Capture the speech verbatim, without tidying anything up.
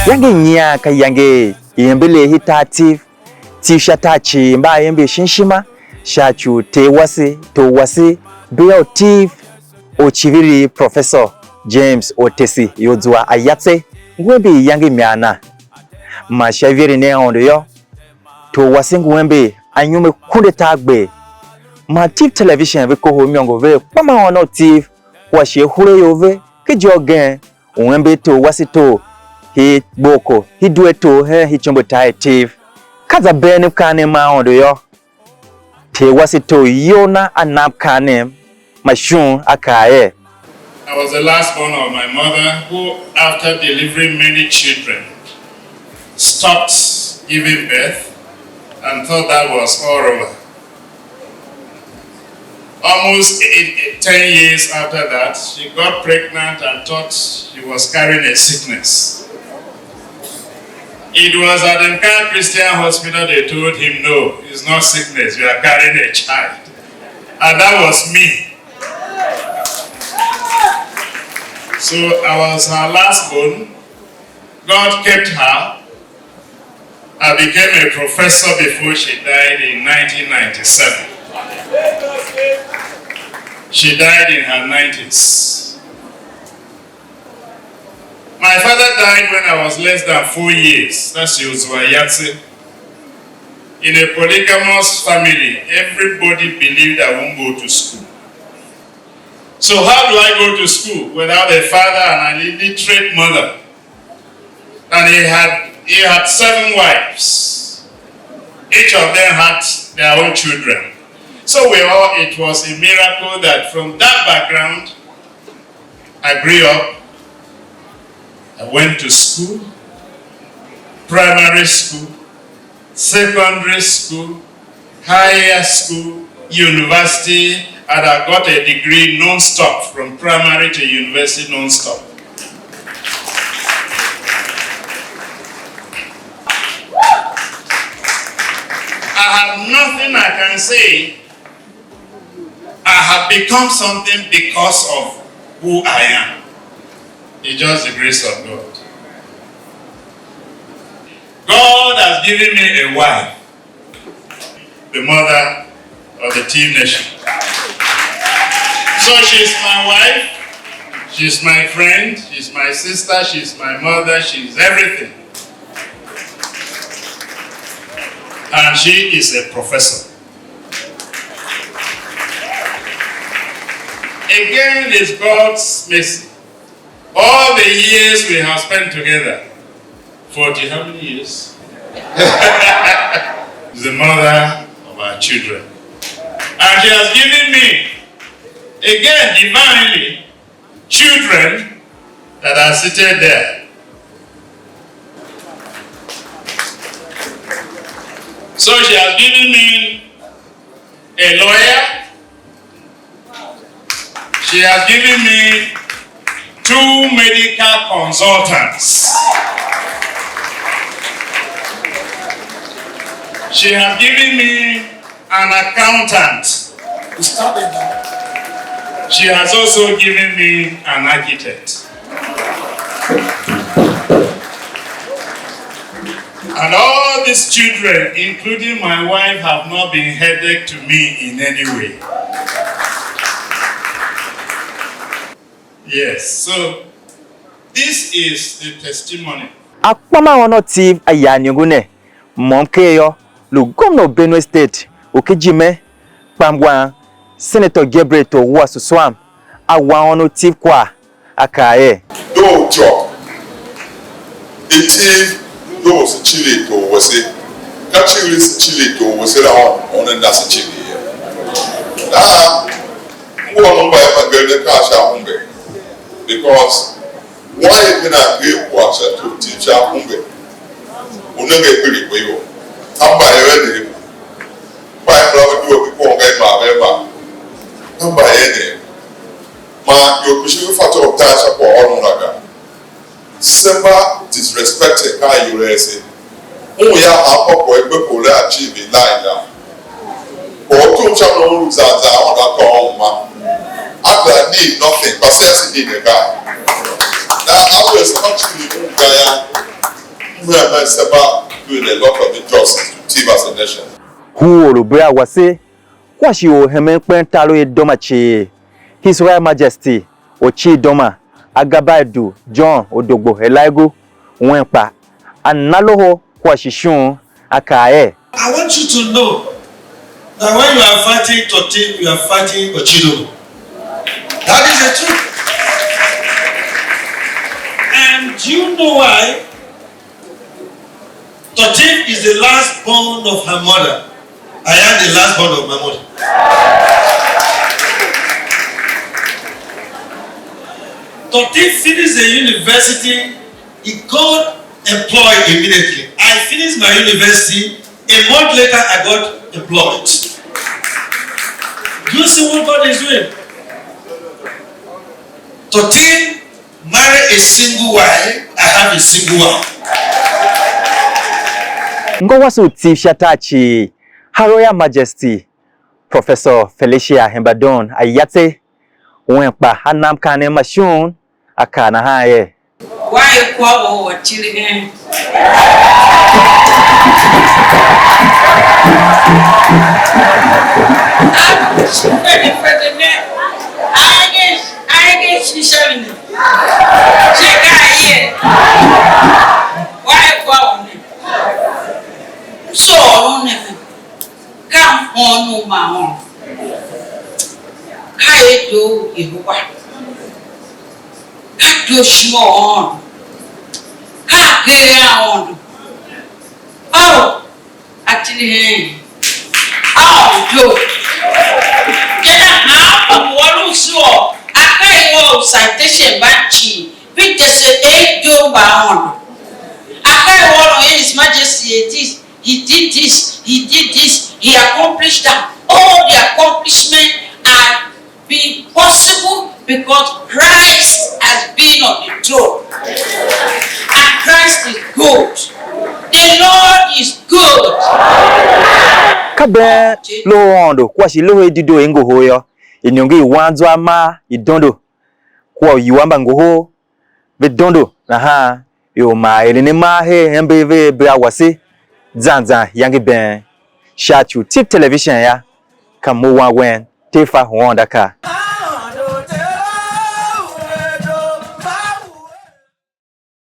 Iyange i nyian ka iyange i ember i tar Tiv, Tiv sha tar cii mba a ember shin ishima sha ci u Ter wase, Tor wase, bea u Tiv, Orciviri Professor James Otesi Iozua Ayatse, ngu ember iyange i mia na. Man sha iveren i Aôndo yô, Tor wase ngu ember anyom akunduatargber. Man Tiv Television ve kohol imôngo vea kpa ma ônov Tiv kua shi ahuraior ve ken ijôgen u ember Tor wase Tor, hi gboghko, hi due Tor hen hi ityombo tar i Tiv. Ka za been mkaanem ma Aôndo yô, Ter wase Tor iyol na a na mkaanem ma shon, a kaa er: I was the last born of my mother, who, after delivering many children, stopped giving birth and thought that was all over. Almost eight, ten years after that, she got pregnant and thought she was carrying a sickness. It was at the Mkai Christian Hospital they told him, "No, it's not sickness, you are carrying a child." And that was me. So I was her last born. God kept her. I became a professor before she died in nineteen ninety-seven. She died in her nineties. My father died when I was less than four years. That's Iozua Ayatse. In a polygamous family, everybody believed I won't go to school. So how do I go to school without a father and an illiterate mother? And he had, he had seven wives. Each of them had their own children. So we all, it was a miracle that from that background, I grew up, I went to school, primary school, secondary school, higher school, university, and I got a degree non-stop, from primary to university non-stop. I have nothing I can say. I have become something because of who I am. It's just the grace of God. God has given me a wife, the mother of the Tiv Nation. So she's my wife, she's my friend, she's my sister, she's my mother, she's everything. And she is a professor. Again, it's God's mercy. All the years we have spent together, forty how many years? Is the mother of our children. And she has given me, again, divinely, children that are seated there. So she has given me a lawyer. She has given me two medical consultants. She has given me an accountant. She has also given me an architect. And all these children, including my wife, have not been headache to me in any way. Yes, so this is the testimony. Akpa ma ônov Tiv a yar iniongo ne, môm ker yô, lu gomna u Benue State u ken ijime, kpa mgwan Senator Gabriel Tor Wua Susuam, a wa ônov Tiv kwagh, a kaa er: Doo ityô, i Tiv, doo se civir tor wase, ka civir se civir tor wase la, un, un a na se civir ye. Nahan m ngu ônov mba evangeli ne kaa sha ahumbe, because why ken a ker kwagh sha tor Tiv sha ahumbe, u nenge kpiligh we iyol. Amba Or tar sha kwaghôron la ga. Se mba disrespected ka ior ase. Un ya hanmô kwagh i gbe kwagh la achieve line la. Kwagh u tom sha mi u lu zan zan, Aôndo a tôô un ma. I don't need nothing, but se ase need a guy. Now, I will not treat him guy. Me and my seba doing a lot of injustice to Tiv as a nation. Hu or u bea wase, kua shi or hemen kpen tar u i doma cii, His Royal Majesty Ochiidoma Agaba Edu John Odogbo Elaigu, wen kpa a na loho kua shi shon, a kaa er: I want you to know that when you are fighting Totin, you are fighting Ochiidoma. That is the truth. And do you know why? Totin is the last born of her mother. I am the last born of my mother. Totin finished the university, he got employed immediately. I finished my university, a month later I got employed. Do you see what God is doing? Totin marry a single wife, I have a single wife. Ngô wase u Tiv sha tar cii, Her Royal Majesty Professor Felicia Hembadon Ayatse, wen kpa a na mkaanem ma shon, a kaa nahan er: Wa er kwagh u Ochiidoma. Fede, fede ne. Aenge, aenge shisha mi ne. Che ka ye. Wa er kwagh u ne. So, ne. Ka mhôônom ma Aôndo, ka er doo u Yehowa, ka doo u ishima u Aôndo, ka agee a Aôndo. Aô, a tindi hen Aôndo. Kera hanma mo a lu soo, akaa i ôr u citation mban cii, ve tese er doo mba Aôndo. Akaa i ôron er His Majesty is this, He did this, he did this, he accomplished that. All the accomplishments are been possible because Christ has been on the throne. And Christ is good. The Lord is good. Ka been loho u Aôndo kua shi loho i dedoo i ngohol yô, iniongo i wan zwa maa i dondo, kua uiwua mba ngohol ve dondo nahan, ior maa eren amar her hembe ve bea wase zan zan iyange been. Sha ci u Tiv Television yô, ka mo wan wen, Tefa Huonda ka.